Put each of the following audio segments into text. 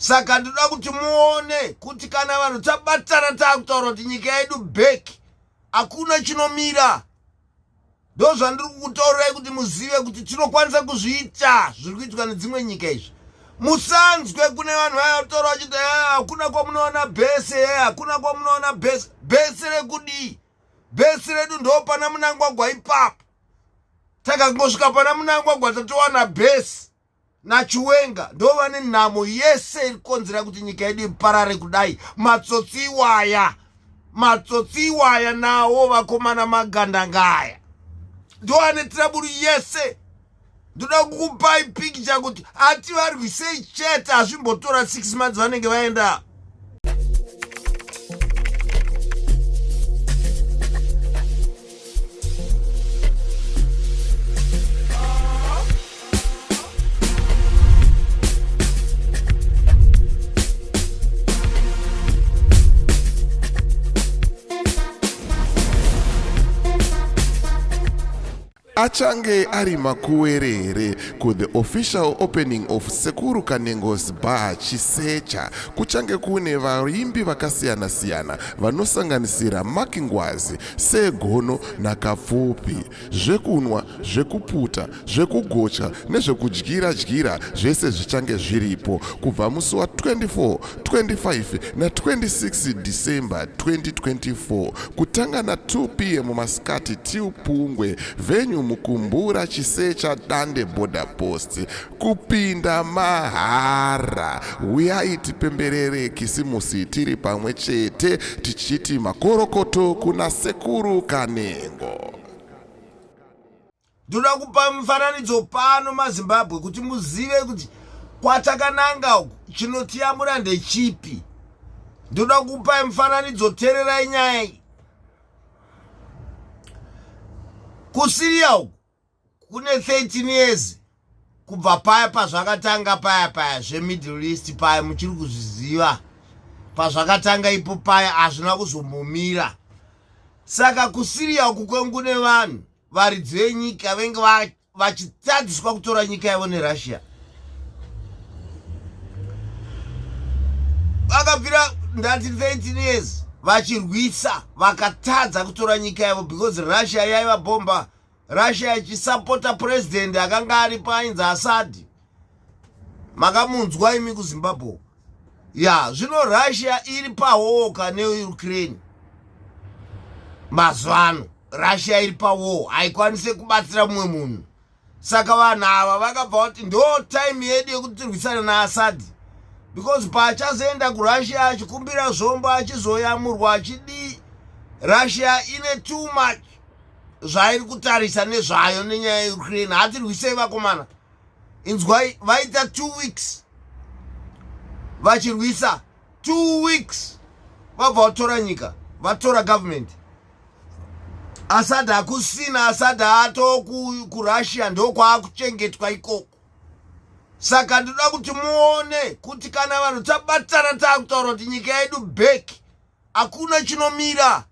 Saka ndinoda kuti muone kuti kana vanhu tabatana taakutaura kuti nyika yedu back, hakuna chinomira. Ndozvandiri kukutaurirai kuti muzive kuti tinokwanisa kuzviita zviri kuitwa nedzimwe nyika izvi. Musanzwe kune vanhu vaya vataura vachiti eh, hakuna kwamunoona bhese, eh, hakuna kwamunoona bhese. Bhese rekudii? Bhese redu ndo pana Munangwagwa ipapo. Takangosvika pana Munangwagwa tatowana bhesi naChiwenga, ndo vane nhamo yese iri kukonzera kuti nyika yedu iparare kudai. Matsotsi iwaya, matsotsi iwaya nawo vakomana magandanga aya ndo ane tiraburu yese. Ndoda kukupai pikicha kuti hativarwisei chete, hazvimbotora 6 months vanenge vaenda. Achange ari makuwerere ku the official opening of Sekuru Kanengo's Bar Chisecha. Kuchange kune vaimbi vakasiyana-siyana vanosanganisira Mark Ngwazi, Segono naKapfupi. Zvekunwa, zvekuputa, zvekugocha nezvekudyira dyira zvese zvichange zviripo kubva musi wa 24, 25 na 26 December 2024 kutanga na 2 pm masikati till Pungwe venue Mukumbura Chisecha Dande Border Post. Kupinda mahara. Huyai tipemberere Kisimusi tiri pamwe chete tichiti makorokoto kuna Sekuru Kanengo. Ndoda kupa mufananidzo pano maZimbabwe kuti muzive kuti kwatakananga uku chinotiyamura ndechipi. Ndoda kupai mufananidzo, tererai nyaya iyi. KuSyria uku kune 13 years kubva paya pazvakatanga paya paya zvemiddle east paya, muchiri kuzviziva pazvakatanga ipo paya, hazvina kuzombomira. Saka kuSyria uku kwengune vanhu varidzi venyika venge vachitadziswa kutora nyika yavo neRussia. Vakabvira ndati 13 years vachirwisa, vakatadza kutora nyika yavo because Russia yaiva bomba. Russia ichisapota president akanga aripo ainzi Assad. Makamunzwa imi kuZimbabwe. Ya, zvino Russia iri pawoka neUkraine mazuva ano. Russia iri pawo, haikwanise kubatsira mumwe munhu. Saka vanhu ava vakabva vati ndo time yedu yekuti tirwisane naAssad, because paachazoenda kuRussia achikumbira zvombo achizoyamurwa achidii, Russia ine too much zvairi kutarisa nezvayo nenyaya yeUkraine. Hatirwisei vakomana, inzwai, vaita 2 weeks vachirwisa, 2 weeks vabva vatora nyika, vatora government. Asad hakusina, Asad ato kuRussia ndokwaakuchengetwa ikoko. Saka ndinoda kuti muone kuti kana vanhu tabatana taakutaura kuti nyika yedu back, hakuna chinomira.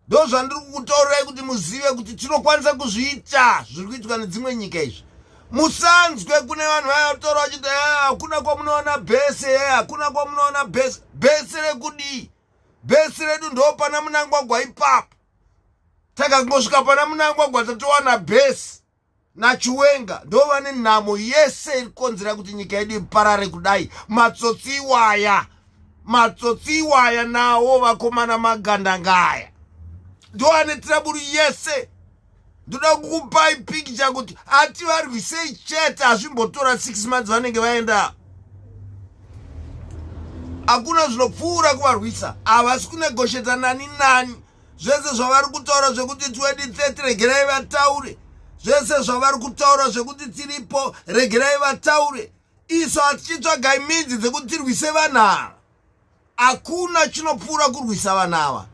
Ndozvandiri kukutaurirai kuti muzive kuti tinokwanisa kuzviita zviri kuitwa nedzimwe nyika izvi. Musanzwe kune vanhu vaya vataura vachiti eh, hakuna kwamunoona bhese, eh, hakuna kwamunoona bhese. Bhese rekudii? Bhese redu ndo pana Munangwagwa ipapo. Takangosvika pana Munangwagwa tatowana bhesi naChiwenga, ndo vane nhamo yese iri kukonzera kuti nyika yedu iparare kudai. Matsotsi iwaya, matsotsi iwaya nawo vakomana magandanga aya ndo ane tiraburu yese. Ndoda kukupai pikicha kuti hativarwisei chete, hazvimbotora 6 months vanenge vaenda. Hakuna zvinopfuura kuvarwisa, havasi kunegosheta nani nani. Zvese zvavari kutaura zvekuti 2030 regerai vataure, zvese zvavari kutaura zvekuti tiripo regerai vataure. Isu hatichitsvagai midzi dzekuti tirwise vanhu ava. Hakuna chinopfuura kurwisa vanhu ava.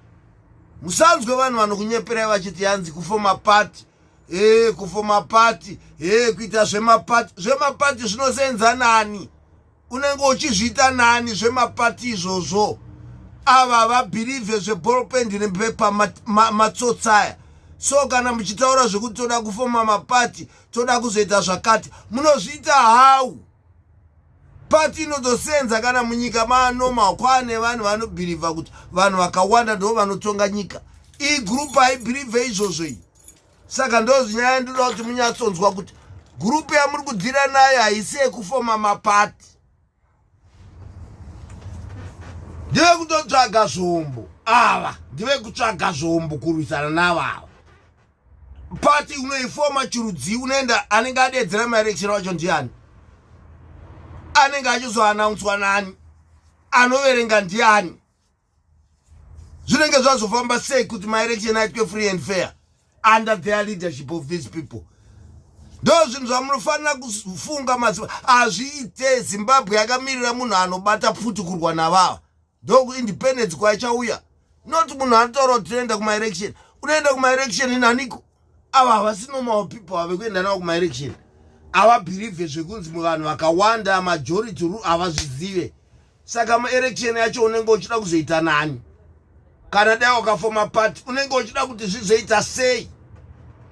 Musanzwe vanhu vanokunyeperai vachiti yanzi kufoma pati, e kufoma pati, e kuita zvemapati. Zvemapati zvinosenza nani? Unenge uchizviita nani zvemapati izvozvo? Ava vabhilivhe zveballpendi nepepa, matsotsi aya. So kana muchitaura zvekuti toda kufoma mapati, toda kuzoita zvakati, munozviita how? Pati inotosenza kana munyika manormal kwaane vanhu vanobhilivha kuti vanhu vakawanda ndo vanotonga nyika. Iyi group haibhilivhe izvozvo iyi. Saka ndozvinyaya ndinoda kuti munyatsonzwa kuti group yamuri kudhira nayo haisi yekufoma mapati. Ndevekutotsvaga zvombo ava, ndevekutsvaga zvombo kurwisana navo ava. Pati unoifoma chirudzii unoenda anenge adeedzera maelection wacho ndiani? Anenge achizoanaunswa nani? Anoverenga ndiani? Zvinenge zvazofamba sei kuti maelection aitwe free and fair under their leadership of these people? Ndo zvinhu zvamunofanira kufunga maziva. Hazviite. Zimbabwe yakamirira munhu anobata pfuti kurwa navava. Ndokuindependence kwaichauya, not munhu anotaura kuti tinoenda kumaelection. Unoenda kumaelection naniko? Ava havasi normal people ave kuenda navo kumaelection. Havabhilivhe zvekunzi vanhu vakawanda majority rule, havazvizive. Saka maelection yacho unenge uchida kuzoita nani? Kana dai wakafoma party unenge uchida kuti zvizoita sei?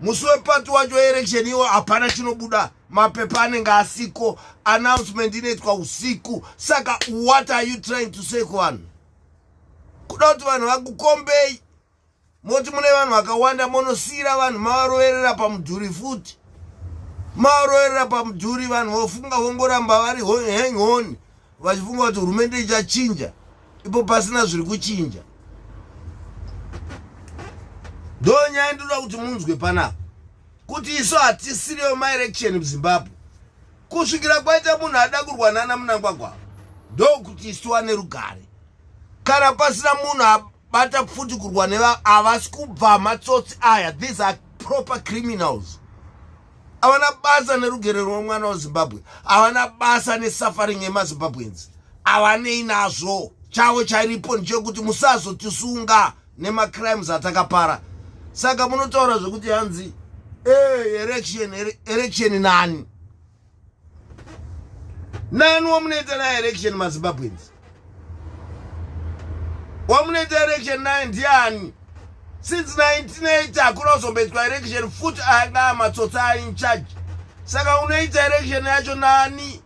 Musi wepati wacho election iwo hapana chinobuda, mapepa anenge asiko, announcement inoitwa usiku. Saka what are you trying to say kuvanhu? Kuda kuti vanhu vakukombei, moti mune vanhu vakawanda, monosiyira vanhu mavaroverera pamudhuri futi, mavaroverera pamudhuri, vanhu vofunga vongoramba vari hang on vachifunga kuti hurumende ichachinja, ipo pasina zviri kuchinja. Ndo nyaya ndinoda kuti munzwe panapa kuti isu hatisiriyo maelection muZimbabwe kusvikira kwaita munhu ada kurwa nana Mnangagwa, ndokuti isu tiwane rugare. Kana pasina munhu abata pfuti kurwa neva, havasi kubva matsotsi aya. These are proper criminals. Havana basa nerugere rwemwana weZimbabwe, havana basa nesuffering yemaZimbabweans, havanei nazvo. Chavo charipo ndechekuti musazotisunga nemacrimes atakapara. Saka munotaura zvekuti hanzi hey, election, election nani nani wamunoita naye election? MaZimbabweans, wamunoita election naye ndiani? Since 1980 hakuna kuzomboitwa election futi, anga matsotsi ari in charge. Saka unoita election yacho nani?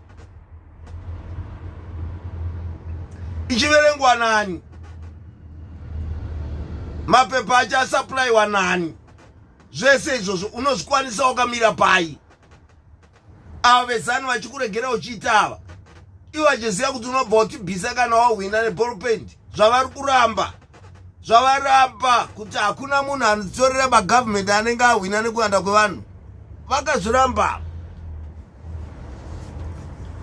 Ichiverengwa nani? Mapepa acho asapuraiwa nani? Zvese izvozvo unozvikwanisa wakamira pai? Ava veZanu vachikuregera uchiita ava, ivo vachiziva kuti unobva utibvisa kana wahwina neballpen. Zvavari kuramba, zvavaramba kuti hakuna munhu anotorera magovernment anenge ahwina nekuwanda kwevanhu, vakazviramba.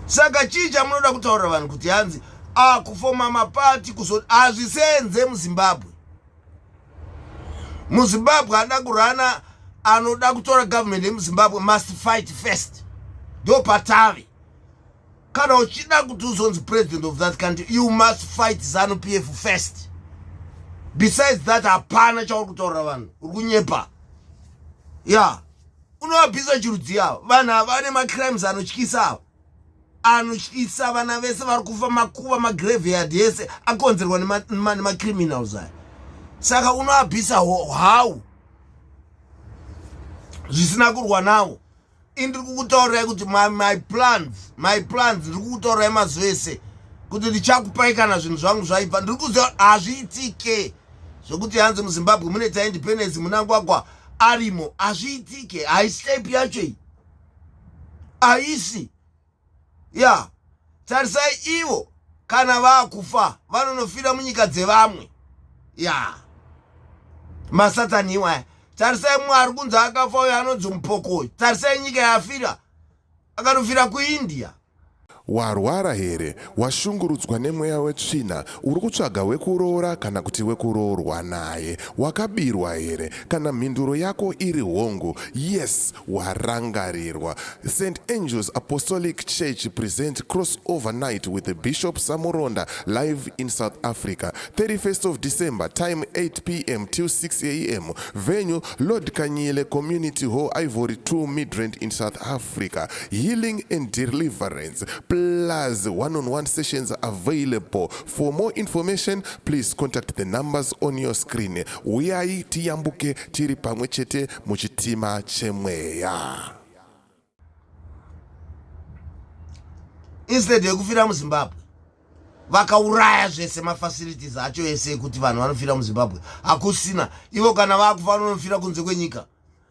Saka chii chamunoda kutaurira vanhu kuti hanzi akufoma mapati kuzo hazvisenze muZimbabwe? MuZimbabwe anoda kurana, anoda kutora government yemuZimbabwe must fight first. Ndo patave. Kana uchida kuti uzonzi president of that country, you must fight ZANU PF first. Besides that, hapana chauri kutaurira vanhu, uri kunyepa. Ya yeah. Unovabvisa chirudzi ava? Vanhu ava vane macrimes anotyisa ava, anotyisa. Vana vese vari kufa, makuva, magraveyard yese akonzerwa nemacriminals aya. Saka unoabvisa how zvisina kurwa nawo? Indiri kukutaurirai kuti my plans, my plans, ndiri kukutaurirai mazuva ese kuti ndichakupai kana zvinhu zvangu zvaibva. Ndiri kuziva hazviitike zvokuti hanzi muZimbabwe mune taindependence Mnangagwa arimo. Hazviitike, haisi yacho iyi, haisi ya. Tarisai ivo kana vaakufa vanonofira munyika dzevamwe ya masatani iwaya. Tarisai Mwari kunzi akafa uyo anonzi Mupokoi, tarisai nyika yafira, akanofira kuIndia. Warwara here? Washungurudzwa nemweya wetsvina? Uri kutsvaga wekuroora kana kuti wekuroorwa naye? Wakabirwa here? Kana mhinduro yako iri hongu, yes, warangarirwa. St Angels Apostolic Church present Crossover Night with the Bishop Samuronda live in South Africa. 31st of December, time 8 p.m. till 6 a.m. Venue, Lord Kanyile Community Hall, Ivory 2, Midrand in South Africa. Healing and deliverance plus one-on-one sessions available. For more information, please contact the numbers on your screen. Uyai tiyambuke tiri pamwe chete muchitima chemweya. Instead yekufira muZimbabwe, vakauraya zvese mafacilities acho ese ekuti vanhu vanofira muZimbabwe hakusina. Ivo kana vakufa vanonofira kunze kwenyika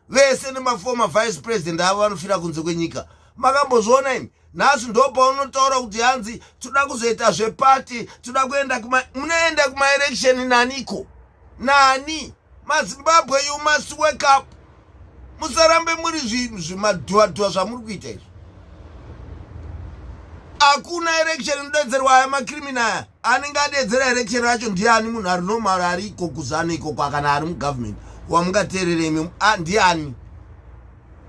vese, nemaformer vice president avo vanofira kunze kwenyika. Makambozviona imi? Nhasi ndo paunotaura kuti hanzi toda kuzoita zvepati, toda kuenda kuma, munoenda kumaelection naniko? Nani? MaZimbabwe, you must wake up. Musarambe muri zvimadhuadhua zvamuri kuita izvi. Hakuna election inodedzerwa aya macriminal aya. Anenge adedzera election racho ndiani? Munhu ari normal ari iko kuZANU ikoko kana ari mugovernment wamungateerere imi ndiani?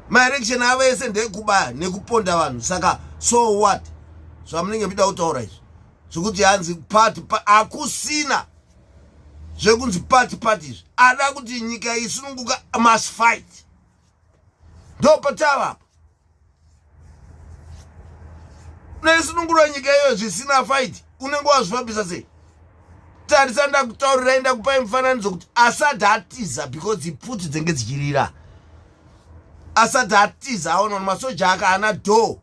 Maelection avo ese ndekubaya nekuponda vanhu. Saka so what zvamunenge muchida kutaura izvi zvekuti hanzi party? Hakusina zvekunzi party party izvi. Ada kuti nyika isununguka must fight. Ndo patava apa. Unaisunungura nyika iyoyo zvisina fight, unenge wazvifambisa sei? Tarisa, ndakutaurirai, ndakupai mufananidzo kuti asati atiza, because ipfuti dzenge dzichirira asati atiza, aona kuti masoja aka ana do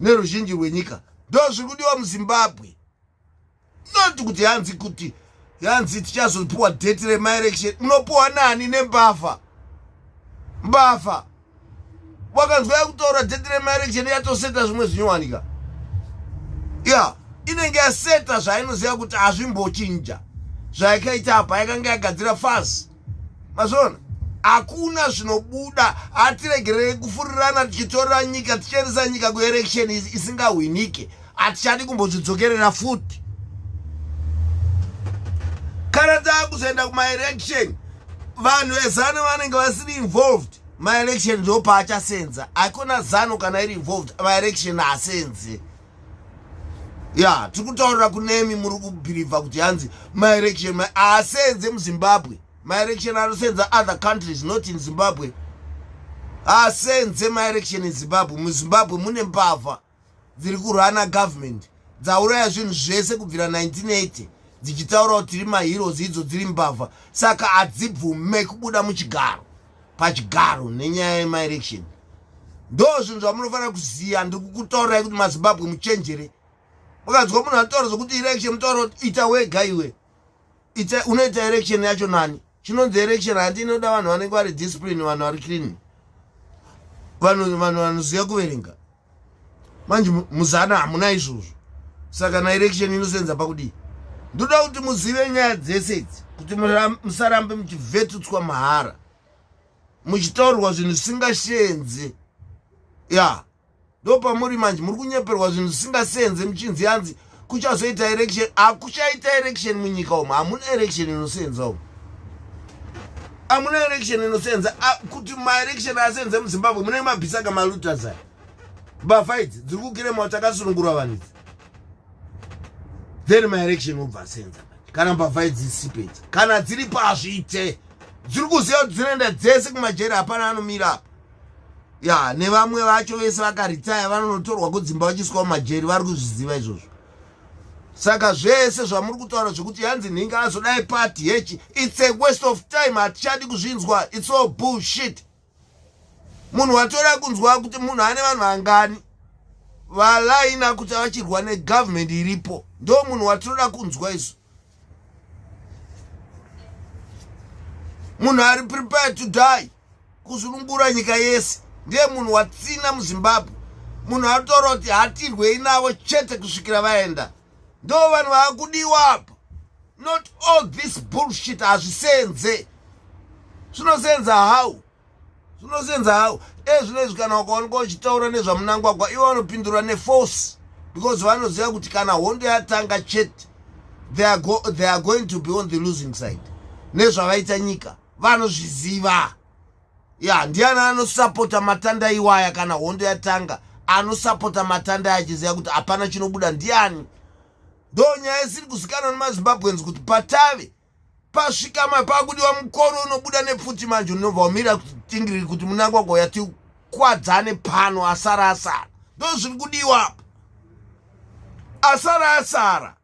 neruzhinji rwenyika. Ndo zviri kudiwa muZimbabwe, not kuti hanzi, kuti yanzi tichazopiwa date remaelection. Munopiwa nani nembavha? Mbavha wakanzwa yakutaura date remaelection, yatoseta zvimwe zvinowanika. Ya, inenge yaseta zvainoziva kuti hazvimbochinja. Zvayakaita apa, yakanga yagadzira fasi. Mazviona? Hakuna zvinobuda. Hatiregererei kufurirana tichitorera nyika, tichiendesa nyika kuelection isingahwinike. Hatichadi kumbozvidzokerera futi. Kana taakuzoenda kumaelection, vanhu veZANU vanenge vasiri involved, maelection ndo paachasenza. Hakuna ZANU kana iri involved, maelection haasenze. Ya, tiri kutaurira kunemi muri kubhirivha kuti hanzi maelection haasenze muZimbabwe. Maelection anosenza other countries, not in Zimbabwe. Haasenze maelection in Zimbabwe. MuZimbabwe mune mbavha dziri kurana government, dzauraya zvinhu zvese kubvira 1980, dzichitaura kuti tiri maheroes, idzo dziri mbavha. Saka hadzibvume kubuda muchigaro, pachigaro nenyaya yemaelection. Ndo zvinhu zvamunofanira kuziva. Ndiri kukutaurirai kuti maZimbabwe muchenjere. Mukanzwa munhu anotaura zvokuti election, mutaura kuti ita wega iwe. Ita, unoita election yacho nani? Chinonzi election handi inoda vanhu vanenge vari discipline, vanhu vari clean, vanhu vanoziva kuverenga. Manje muZANU hamuna izvozvo, saka na election inosenza pakudii? Ndoda kuti muzive nyaya dzese idzi kuti musarambe muchivhetutswa mahara, muchitaurirwa zvinhu zvisingashenzi. Ya, ndo pamuri manje, muri kunyeperwa zvinhu zvisingasenze, muchinzi yanzi kuchazoita election. Hakuchaita election munyika umu. Hamuna election inosenza umu, hamuna election inosenza. Kuti maelection asenze muZimbabwe, mune mabhisaka malooters aya, mbavha idzi dziri kukirema takasunungura vanhu idzi, then maelection obva asenza. Kana mbavha idzi isipo idzi, kana dziri pazviite, dziri kuziva kuti dzinoenda dzese kumajeri, hapana anomira apa. Ya, nevamwe vacho vese vakaritaya vanonotorwa kudzimba vachiiswa mumajeri, vari kuzviziva izvozvo. Saka zvese zvamuri kutaura zvekuti yanzi nhinga azodai party hechi, it's a waste of time. Hatichadi kuzvinzwa, it's all bullshit. Munhu watora kunzwa kuti munhu ane vanhu vangani valaina kuti vachirwa negovernment iripo, ndo munhu watinoda kunzwa isu. Munhu ari prepared to die kusunungura nyika yese ndiye munhu watsina muZimbabwe. Munhu anotaura kuti hatirwei navo chete kusvikira vaenda, ndo vanhu vaakudiwa apa, not all this bullshit. Hazvisenze. Zvinosenza how? Zvinosenza how? Ezvino izvi, kana ukaonekwa uchitaura nezvaMnangagwa, ivo vanopindura neforce, because vanoziva kuti kana hondo yatanga chete, they are going to be on the losing side. Nezvavaita nyika vanozviziva. Ya, ndiani anosapota matanda iwaya? Kana hondo yatanga, anosapota matanda aya achiziva kuti hapana chinobuda ndiani? Ndo nyaya isiri kuzikanwa nemaZimbabweans kuti patave pasvika pakudiwa mukoro unobuda nepfuti manje, unobva wamira tingiriri kuti Mnangagwa yatikwadzane pano. Asara asara, ndo zviri kudiwa apa. Asara asara.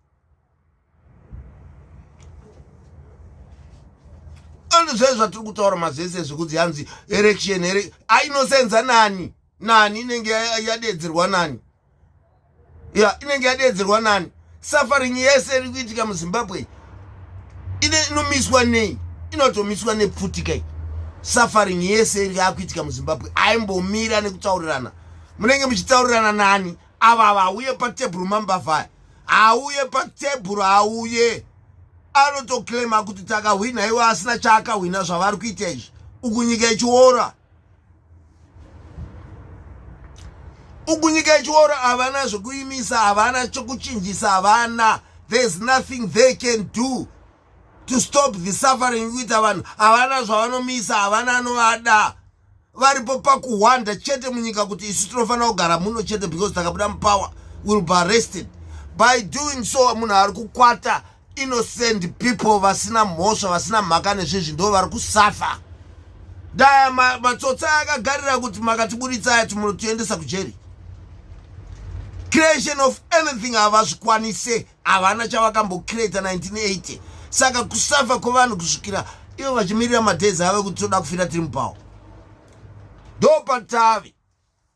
Andi zve zvatiri kutaura mazese zvekuti yanzi election, ainosenza nani? Nani inenge yadedzerwa nani? Ya, inenge yadeedzerwa nani? Suffering yese iri kuitika muZimbabwe ine inomiswa nei? Inotomiswa nepfuti kai. Suffering yese iri yakuitika muZimbabwe aimbomira nekutaurirana. Munenge muchitaurirana nani? Ava vauye patebhuru, mambavhaya auye patebhuru, auye anotoclaima kuti takahwina, iwe asina chaakahwina. Zvavari kuita izvi, uku nyika ichiora, uku nyika ichiora, havana zvekuimisa, havana chokuchinjisa, havana. There's nothing they can do to stop the suffering kuita vanhu. Havana zvavanomisa, havana anovada. Varipo pakuhwanda chete munyika kuti isu tinofanira kugara muno chete because takabuda mupower will be arrested. By doing so, munhu ari kukwata innocent people vasina mhosva, vasina mhaka nezvizvi, ndo vari kusafa. Daya matsotsi akagarira kuti makatibuditsa aya, timunotiendesa kujeri. Creation of anything havazvikwanise, havana chavakambocreata 1980. Saka kusafa kwevanhu kusvikira ivo vachimirira madays avo ekuti toda kufira tiri mupower, ndopatavi.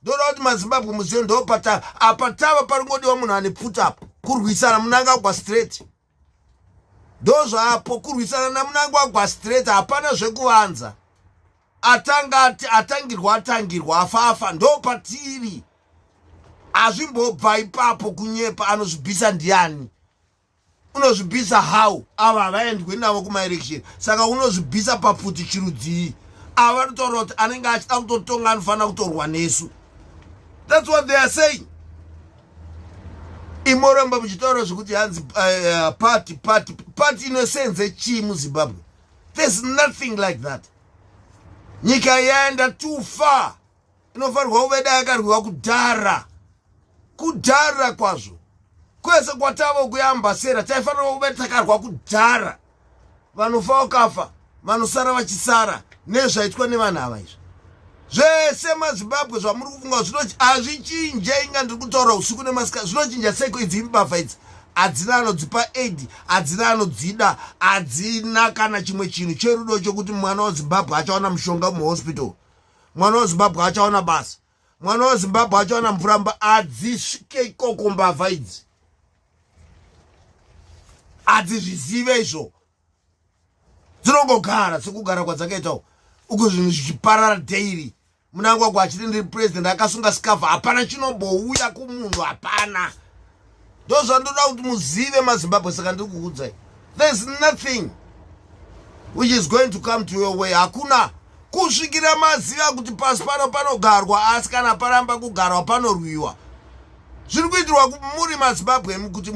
Ndoda kuti maZimbabwe muzive ndopatava. Apa tava paringodiwa munhu ane pfuti apo kurwisana Munangagwa straight. Ndozvapo kurwisana naMunangagwa straight, hapana zvekuvanza. Atanga ati atangirwa, atangirwa, afa afa. Ndopatiri, hazvimbobva ipapo. Kunyepa, anozvibvisa ndiani? Unozvibvisa how? Ava havaendwe navo kumaelection, saka unozvibvisa papfuti chirudzii? Ava vanotaura kuti anenge achida kutotonga anofanira kutorwa nesu. That's what they are saying. Imoramba muchitaura zvekuti hanzi party, party, party inosenze chii muZimbabwe? There's nothing like that. Nyika yaenda too far. Inofanirwa kuve dai yakarwiwa kudhara, kudhara kwazvo. Kwese kwatava kuyambasera, taifanirwa kuve takarwa kudhara. Vanofa vakafa, vanosara vachisara nezvaitwa nevanhu ava. Izvi zvese, maZimbabwe, zvamuri kufunga zvino hazvichinje. Inga ndiri kutaura usiku nemasika, zvinochinja seiko? Idzi imbavha idzi, hadzina anodzipa aid, hadzina anodzida, hadzina kana chimwe chinhu cherudo chokuti mwana weZimbabwe achawana mushonga muhospital, mwana weZimbabwe achawana basa, mwana weZimbabwe achawana mvura mba. Hadzisvike ikoko mbavha idzi, hadzizvizive izvo. Dzinongogara sekugara kwadzakaitawo uku, zvinhu zvichiparara daily. Munangagwa achiti ndiri president, akasunga scarf, hapana chinombouya kumunhu, hapana. Ndo zvandoda kuti muzive, maZimbabwe. Saka ndiri kukuudzai, there's nothing which is going to come to your way, hakuna, kusvikira maziva kuti pasi pano panogarwa. Asi kana paramba kugarwa, panorwiwa. Zviri kuitirwa muri maZimbabwe kuti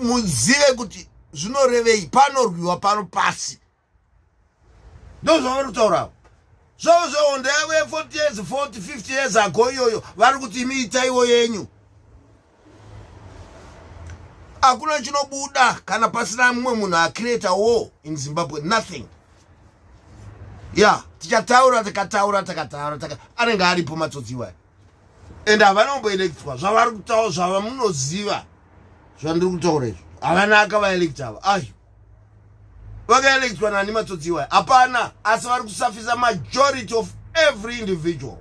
muzive kuti zvinorevei. Panorwiwa pano pasi, ndo zvavari kutaura zvavo zvehondo yavo ye40 years, 40, 50 years ago iyoyo. Vari kuti imi itaiwo yenyu. Hakuna chinobuda kana pasina mumwe munhu acreata war in Zimbabwe, nothing. Ya, yeah, tichataura, takataura, takataura, taka anenge aripo matsotsi iwayo, and havana kumboelectwa. Zvavari kutaura, zvava munoziva zvandiri kutaura izvo, havana akavaelecta ava. Ayo vakaelectwa nani matsotsi iwayo? Hapana. Asi vari kusafisa majority of every individual.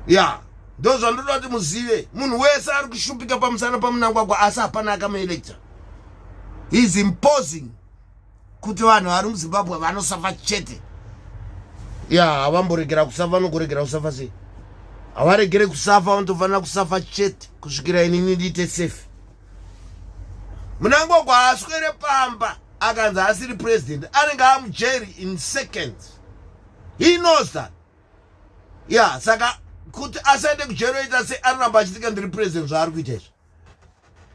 Ya, yeah. Ndo zvandoda kuti muzive, munhu wese ari kushupika pamusana paMunangagwa, asi hapana akamuelecta. He is imposing kuti vanhu vari muZimbabwe vanosafa chete. Ya, havamboregera kusafa. Vanogoregera kusafa sei? Havaregere kusafa, vanotofanira kusafa chete kusvikira inini ndiite safe. Munangagwa aswere pamba akanzi asiri president, anenge amujeri in seconds. He knows that. Ya, saka kuti asaende kujeri oita sei? Anoramba achitika ndiri president, zvaari kuita izvi.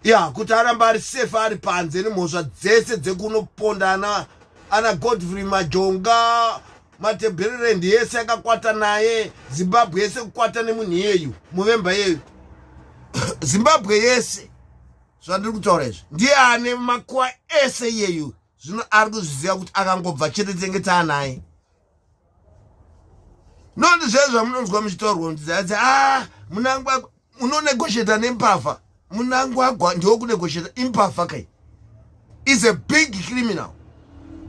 Ya, kuti aramba ari safe ari panze nemhosva dzese dzekunoponda ana Godfrey Majonga, Matebhererendi yese akakwata naye, Zimbabwe yese kukwata nemunhu iyeyu, muvemba iyeyu, Zimbabwe yese. Zvandiri kutaura izvi, ndiye ane makuva ese iyeyu. Zvino ari kuzviziva kuti akangobva chete tenge taanaye. Noti zvezvo zvamunonzwa muchitaurwa kuti dzadzi a Munangagwa unonegotiata nembavha. Munangagwa ndewokunegotiata imbavha kai, is a big criminal.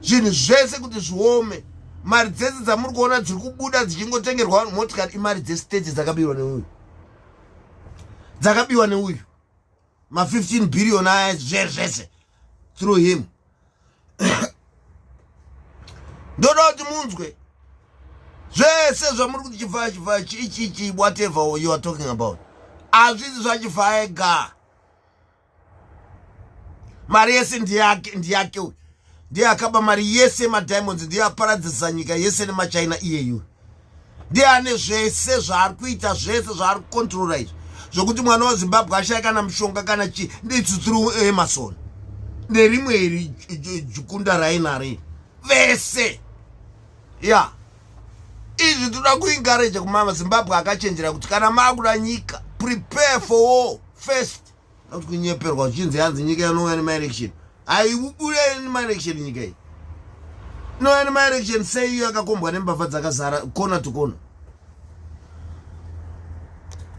Zvinhu zvese kuti zviome, mari dzese dzamuri kuona dziri kubuda dzichingotengerwa vanhu motikari, imari dzestate dzakabiwa neuyu, dzakabiwa neuyu. Ma 15 billion aya zvese through him. Ndoda kuti munzwe zvese zvamuri kuti chifaya chifaya chichichi, whatever you are talking about, hazvisi zvachifaya ega. Mari yese ndiyake, ndiyake uyu. Ndiye akaba mari yese yemadiamonds, ndiye aparadzisa nyika yese nemachina. Iyeyu ndiye ane zvese zvaari kuita, zvese zvaari kukontrora izvi, zvokuti mwana weZimbabwe ashaya kana mushonga kana chi. It's through Emmerson nerimwe iri jukunda rainaro iri vese ya. Izvi toda kuencourage kumama Zimbabwe akachenjera kuti kana maakuda nyika, prepare for war first. Akuti kunyeperwa zvichinzi hanzi nyika inouya nemaelection. Haibude nemaelection nyika iyi. Inouya nemaelection sei iyo yakakombwa nembavha dzakazara corner to corner?